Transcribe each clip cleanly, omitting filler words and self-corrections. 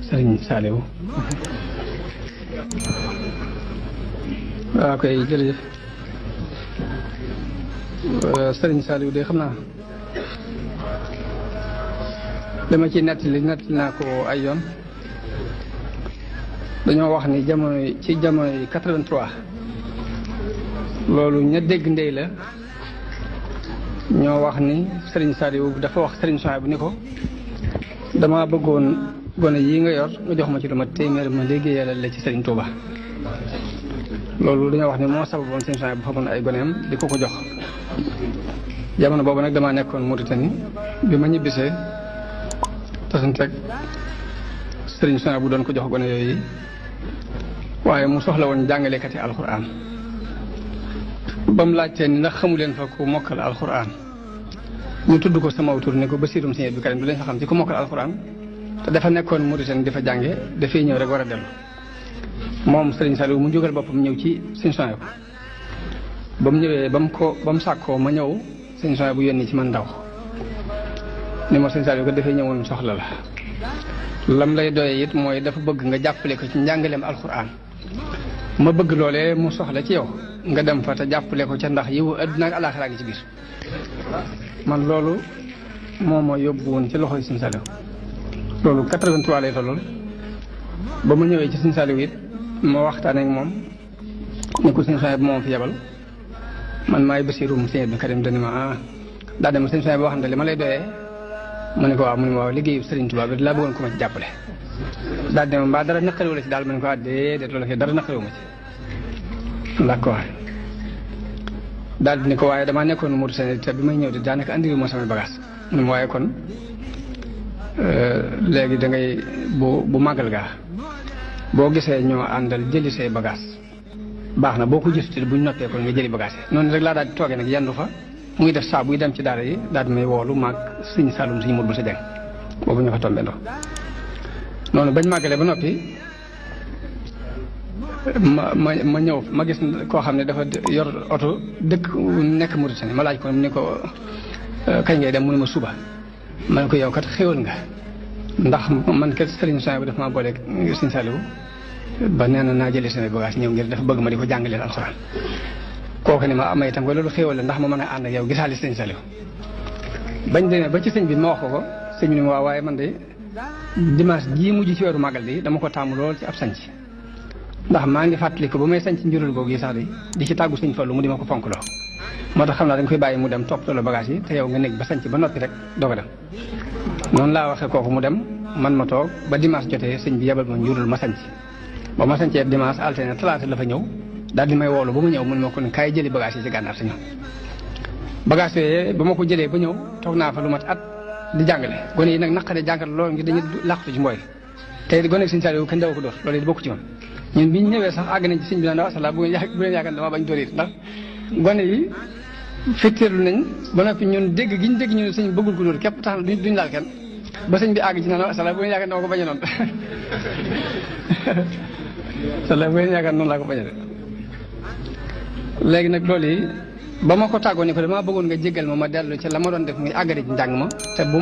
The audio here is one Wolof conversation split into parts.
Sëriñ Saliou. waaw kay jërëjëf Sëriñ Saliou de xam naa dama ci nettali naa ko ay yoon. dañoo wax ni ci jamonoy 83 loolu ña dégg ndey la ñoo wax ni Sëriñ Saliou dafa wax Sëriñ Souhaïbou bu ni ko dama bëggoon gone yi nga yor nga jox ma ci lu ma téeméer ma liggéeyal la ci Sëriñ Touba. loolu dañoo wax ni moo sababoon Sëriñ Souhaïbou bu famoon ay goneem di ko jox. jamono boobu nag damaa nekkoon Mauritanie bi ma ñibbisee tasanteeg Sëriñ Souhaïbou bu doon ko jox gone yooyu waaye mu soxla woon jàngalekati alxuraan ba mu laajtee ni ndax xamu leen fa ku mokkal alxuraan ñu tudd ko sama tur ne ko Basiirum Sëriñ Abdou Karim du leen fa xam ci ku mokkal alxuraan te dafa nekkoon Mauritanie di fa jànge dafay ñëw rek war a dellu. moom Sëriñ Saliou mu jógal boppam ñëw ci Sëriñ Souhaïbou ba mu ñëwee ba mu sàkkoo ma ñëw Sëriñ Souhaïbou bu yónni ci man ndaw ni ma Sëriñ Saliou ko dafay ñëwoon soxla la lam lay doyee it mooy dafa bëgg nga jàppale ko ci njàngaleem alxuraan ma bëgg loolee mu soxla ci yow nga dem fa te jàppale ko ca ndax yiwu àddina ak alaaxira gi ci biir. man loolu moo ma yóbbu woon ci loxoy Sëriñ Saliou loolu 83 lay tolloon ba ma ñëwee ci Sëriñ Saliou it ma waxtaan ak moom ne ko Sëriñ Souhaïbou moom fi yebal man maay Basiirum Sëriñ Abdou Karim dani ma daa dem Sëriñ Souhaïbou boo xam ne li ma lay doyee ma ne ko waaw mu ne ma waaw liggéeyu Sëriñ Tuubaa bi laa bëggoon ko ma ci jàppale. daal di ne ma mbaa dara naqariwu la ci daal ma ne ko déedéet loolu dara naqariwu ma ci laa ko waxee. daal di ne ko waaye damaa nekkoon Mauritanie te bi may ñëw di daanaka andiwu ma samay bagage mu ne ma waaye kon léegi da ngay bu màggal gaa boo gisee ñoo àndal jëli say bagage baax na boo ko gisutee buñ noppee kon nga jëli bagage yi noonu rek laa daal di toogee nag yendu fa muy def saa buy dem ci daara yi daal di may woolu maag Sëriñ Saloum Sëriñ Modou sa jàng boobu ñu fa tombé ndox noonu bañ màggalee ba noppi ma ñëw ma gis koo xam ne dafa yor oto dëkk nekk Mauritanie ma laaj ko ni ko kañ ngay dem mu ne ma suba ma ne ko yow kat xéwal nga ndax man kat Sëriñ Souhaïbou dafa maa booleeg Sëriñ Saliou ba nee na naa jëlee samay bagage ñëw ngir dafa bëgg ma di ko jàngaleel alxuraan kooku ne ma amay itam ko loolu xéwal la ndax ma mën a ànd ak yow gisaale Sëriñ Saliou bañ demee ba ci sëñ bi ma wax ko sëñ bi ni ma waaye man de dimanche jii mujj ci weeru màggal bi dama ko taamu lool ci ab sanc ndax maa ngi fàttali ko ba may sanc njurul googu yi sax di ci tàggu Sëñ Fallu mu di ma ko fonk loo moo tax xam naa dañ koy bàyyi mu dem toppatoo la bagage yi te yow nga nekk ba sanc ba noppi rek doog a dem noonu laa waxee kooku mu dem man ma toog ba dimanche jotee sëñ bi yebal ma njurul ma sanc ba ma sancee dimanche altine talaata la fa ñëw daal di may woolu ba mu ñëw mun ma ko ne kaay jëli bagage yi ci gànnaar sa ñëw bagage yooyu ba ma ko jëlee ba ñëw toog naa fa lu mat at di jàngale gone yi nag naqaree jàngal loolu ngi dañuy làqatu ci mbooy te gone Sëriñ Saliou kenn daw ko dóor loolu it bokku ci woon ñun bi ñu ñëwee sax àgg nañ ci sëñ bi naan wasalaam bu ngeen yaakaar dama bañ dóor it ndax gone yi fitteerlu nañ ba noppi ñun dégg gi ñu dégg ñun sëñ bëggul ko dóor képp tax duñ laal kenn ba sëñ bi àgg ci naan wasalaam bu ngeen yaakaar dama ko bañ a noonu wasalaam bu ngeen yaakaar noonu laa ko bañ a de léegi nag loolu yi ba ma ko tàggoo ne ko damaa bëggoon nga jéggal ma dellu ci la ma doon def muy àggari ci njàng ma te bu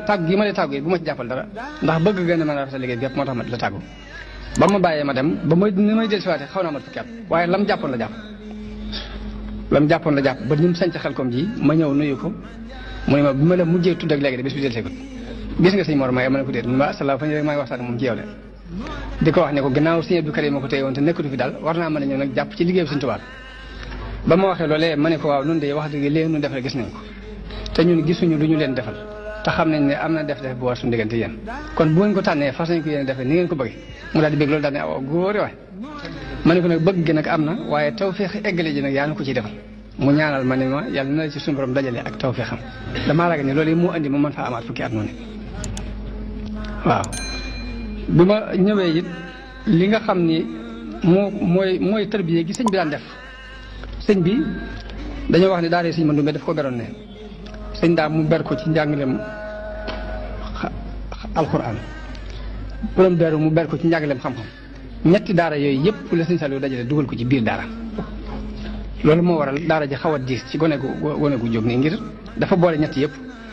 tàgg gi ma lay tàggu yi bu ma ci jàppal dara ndax bëgg gën a mën a rafetal liggéey bi yëpp moo tax ma di la tàggu ba ma bàyyee ma dem ba ni may del siwaate xaw naa mat fukki at waaye lam jàppoon la jàpp ba ni mu sanc Xelkom ji ma ñëw nuyu ko mu ne ma bi ma la mujjee tudd ak léegi de bis bi del seegut gis nga sëñ Mor Maye ma ne ko déet mu ne ma asalaam fa ñu rek maa ngi waxtaan moom ci yow de di ko wax ne ko gannaaw Sëñ Abdou Karim ma ko téye woon te nekkatu fi daal war naa mën a ñëw nag jàpp ci liggéey bi Sëñ Tuubaa ba ma waxee loolee ma ne ko waaw nun de wax dëgg léegi nu defal gis nañ ko te ñun gisuñu lu ñu leen defal te xam nañ ne am na def bu war suñu diggante yéen kon bu ngeen ko tànnee fas nañ ko yéen defee ni ngeen ko bëggee mu daal di bëgg loolu daal ne aw góore waay ma ne ko nag bëgg gi nag am na waaye tawfeex eggale ji nag yaa na ko ciy defal mu ñaanal ma ne ma yàlla na ci suñu borom dajale ak tawfeexam damaa ragal ne loolu yi moo andi ma mën faa amaat fukki at noonu waaw bi ma ñëwee it li nga xam ni mooy tërbiye gi sëñ bi daan def sëñ bi dañoo wax ne daara sëñ Mandumbe daf ko beroon ne sëñ daa mu ber ko ci njàngaleem alxuraan borom beru mu ber ko ci njàngaleem xam-xam ñetti daara yooyu yëpp la sëñ Saliou dajale dugal ko ci biir daara loolu moo waral daara ji xaw a diis ci gone gu jóg nii ngir dafa boole ñetti yëpp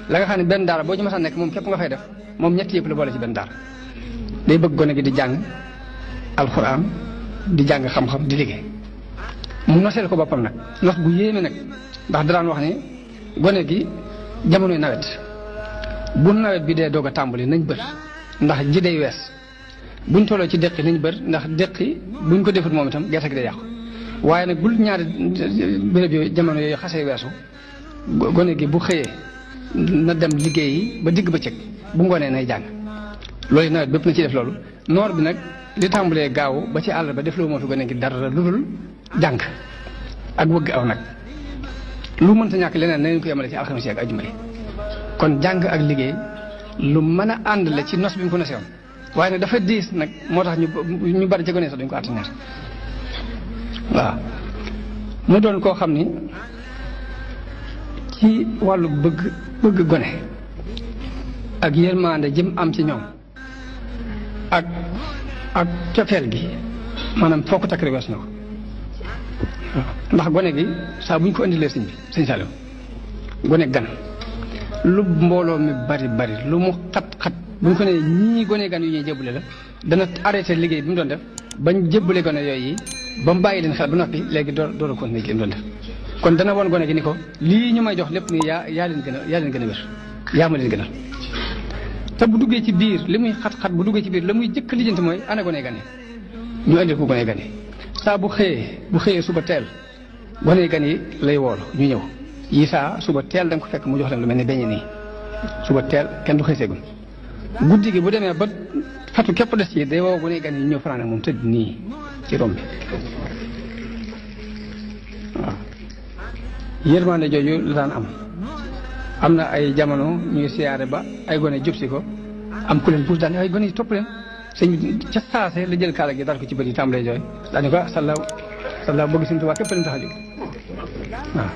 la nga xam ne benn daara boo ci mës a nekk moom képp nga fay def moom ñetti yëpp la boole ci benn daara day bëgg gone gi di jàng alxuraan di jàng xam-xam di liggéey mu noseel ko boppam nag nos bu yéeme nag ndax daan wax ne gone gi jamonoy nawet bu nawet bi dee doog a tàmbali nañ bër ndax ji day wees buñ tolloo ci deqi nañ bër ndax deqi buñ ko defut moom itam gerte gi day yàqu waaye nag bul ñaari béréb yooyu jamono yooyu xasee weesu gone gi bu xëyee na dem liggéeyi ba digg bëccëg bu ngoonee nay jàng loolu nawet bépp na ci def loolu noor bi nag li tàmbalee gaaw ba ci àll ba def loo moo fi gone gi dara lu dul jàng ak wëgg aw nag lu mënta ñàkk leneen nañu ko yemale ci alxames ak ajuma yi kon jàng ak liggéey lu mën a ànd la ci nos bi mu ko nosewoon waaye nag dafa diis nag moo tax ñu bari ci gone sax duñ ko atténuer waaw mu doon koo xam ni ci wàllu bëgg gone ak yërmande jëm am ci ñoom ak cofeel gi maanaam foo ko takk rek wees na ko ndax gone gi saa bu ñu ko indilee sëñ Saliou gone gan lu mbooloo mi bari lu mu xat bu ñu ko nee ñii gone gan yu ñuy jébbale la dana arrêté liggéey bi mu doon def bañ jébbale gone yooyu ba mu bàyyi leen xel ba noppi léegi door a continuer li mu doon def kon dana woon gone gi ni ko lii ñu may jox lépp nii yaa leen gën a wér yaa ma leen gënal te bu duggee ci biir li muy xat-xat bu duggee ci biir la muy jëkk lijjanti mooy ana gone gan yi ñu indil ko gone gan yi saa bu xëyee suba teel gone gan yi lay woolu ñu ñëw yi saa suba teel da nga ko fekk mu jox leen lu mel ne beñe nii suba teel kenn du xëy seegul guddi gi bu demee ba fatu képp des ci day woo gone gan yi ñëw fanaan ak moom tëdd nii ci rom bi waaw yërmande jooju la daan am na ay jamono ñuy siyaare ba ay gone jub si ko am ku leen puus daan ay gone yi topp leen sëñ bi ca saase la jël kaala gi dal ko ci bët yi tàmbalee jooy daañu ko sallaaw bëgg Sëñ Tuubaa képp leen tax a jóg waaw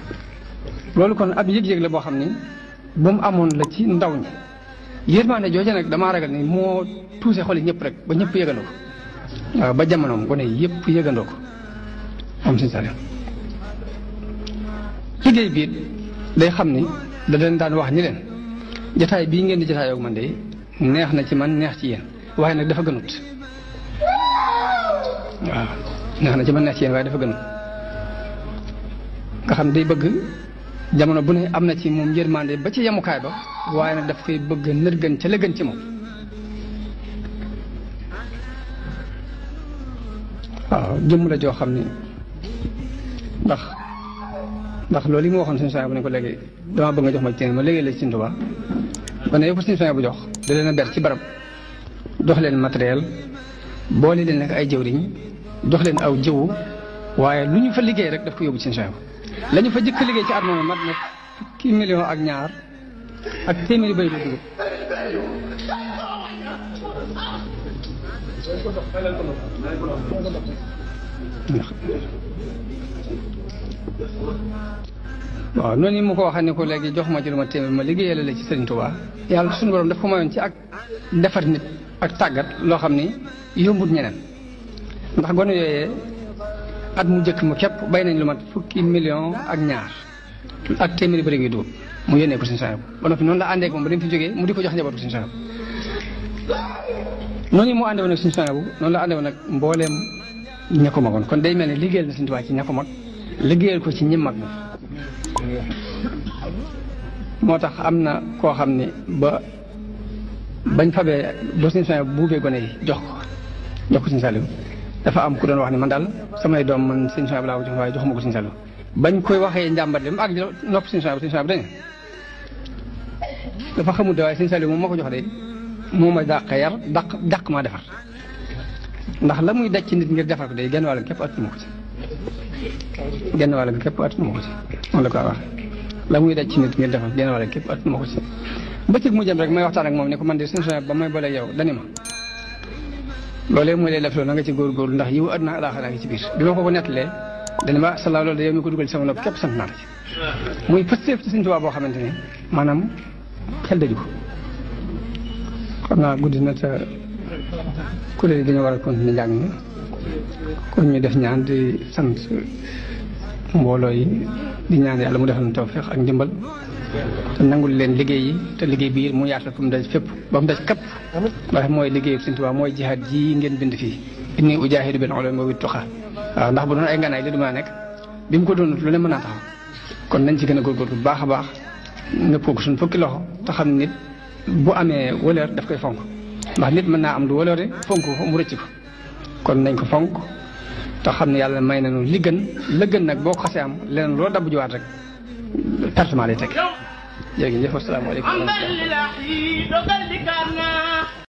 loolu kon ab yëg-yëg la boo xam ni bu mu amoon la ci ndaw ñi yërmande jooju nag damaa ragal ni moo tuuse xol yi ñëpp rek ba ñëpp yëgandoo ko waaw ba jamonoom gone yi yëpp yëgandoo ko moom Sëñ Saliou liggéey biit day xam ni da leen daan wax ni leen jataay bii ngeen di jataay ak man de neex na ci man neex ci yéen waaye nag dafa gënut waaw neex na ci man neex ci yéen waaye dafa gënut nga xam day bëgg jamono bu ne am na ci moom yërmande ba ci yemukaay ba waaye nag daf koy bëgg nërgën ca la gën ci moom waaw jëmm la joo xam ni ndax loolu yi mu waxoon suñu soxna bu ne ko léegi dama bëgg nga jox ma ci ma léegi la ci Sëñ Tuubaa ba ne yow suñu soxna bu jox da leen a ber ci barab jox leen matériel boole leen nag ay jëwriñ jox leen aw jëwu waaye lu ñu fa liggéey rek daf ko yóbbu ci Sëñ Soxna la ñu fa jëkk liggéey ci at moom mat na fukki million ak ñaar ak téeméeri bay do dugub waaw noonu mu ko waxee ne ko léegi jox ma ci lu ma téeméer ma liggéeyal la ci Sëriñ Tuubaa yàlla suñu borom daf ko mayoon ci ak defar nit ak tàggat loo xam ni yombut ñeneen ndax gone yooyee at mu jëkk mu képp bay nañ lu mat fukki million ak ñaar ak téeméeri bëri gi dugub mu yónnee ko Sëriñ Sohaybu ba noppi noonu la àndee ak moom ba dem fi jógee mu di ko jox njabootu Sëriñ Sohaybu noonu mu àndee woon ak Sëriñ Sohaybu noonu la àndee woon ak mbooleem ña ko magoon kon day mel ne liggéeyal na Sëriñ Tuubaa ci ña ko mag liggéeyal ko ci ñi mag na moo tax am na koo xam ne bañ fabee ba Sëriñ Sohaybu buubee gone yi jox ko Sëriñ Saliou dafa am ku doon wax ne man daal samay doom man Sëriñ Sohaybu laa ko jox waaye joxuma ko Sëriñ Saliou bañ koy waxee njàmbat li mu àgg nopp Sëriñ Sohaybu dañu dafa xamul de waaye Sëriñ Saliou moom ma ko jox de moo ma dàq yar dàq maa defar ndax la muy daj ci nit ngir defar ko de genn wàll képp attuma ko ci genn wàll képp attuma ko ci moom la ko wax la muy daj ci nit ngir defar genn wàll képp attuma ko ci bëccëg mu jëm rek may waxtaan ak moom ne ko man de Sëriñ Sohaybu ba may boole yow dani ma loolee mooy lay def loolu na nga ci góorgóorlu ndax yiw àdduna alaaxira ngi ci biir bi ma ko nettalee dana ma salaaw loolu de yow mi ko dugal ci sama nopp képp sant naa la ci muy pësteef ci Sëriñ Tuubaa boo xamante ne maanaam xel daju ko xam naa guddi na te kuréel yi dañoo war a continuer njàng mi kon ñu def ñaan di sant mbooloo yi di ñaan yàlla mu defal ñu tawfeex ak ndimbal te nangul leen liggéey yi te liggéey bi mu yaatal fu mu daj fépp ba mu daj kapp ndax mooy liggéeyu Sëriñ Tuubaa mooy jihaad ji ngeen bind fii inni ujaahidu bil ulumi wa tuqa waaw ndax bu doon ay nganaay li du mën a nekk bi mu ko doon lu ne mën naa taxaw kon nañ ci gën a góorgóorlu bu baax a baax nga ko suñ fukki loxo te xam nit bu amee wëleer daf koy fonk ndax nit mën naa am lu wëleere fonk ko mu rëcc ko kon nañ ko fonk te xam ne yàlla may nañu li gën la gën nag boo ko xasee am leneen loo dabb jiwaat rek pertement lay teg jërëjëf asalaamaaleykum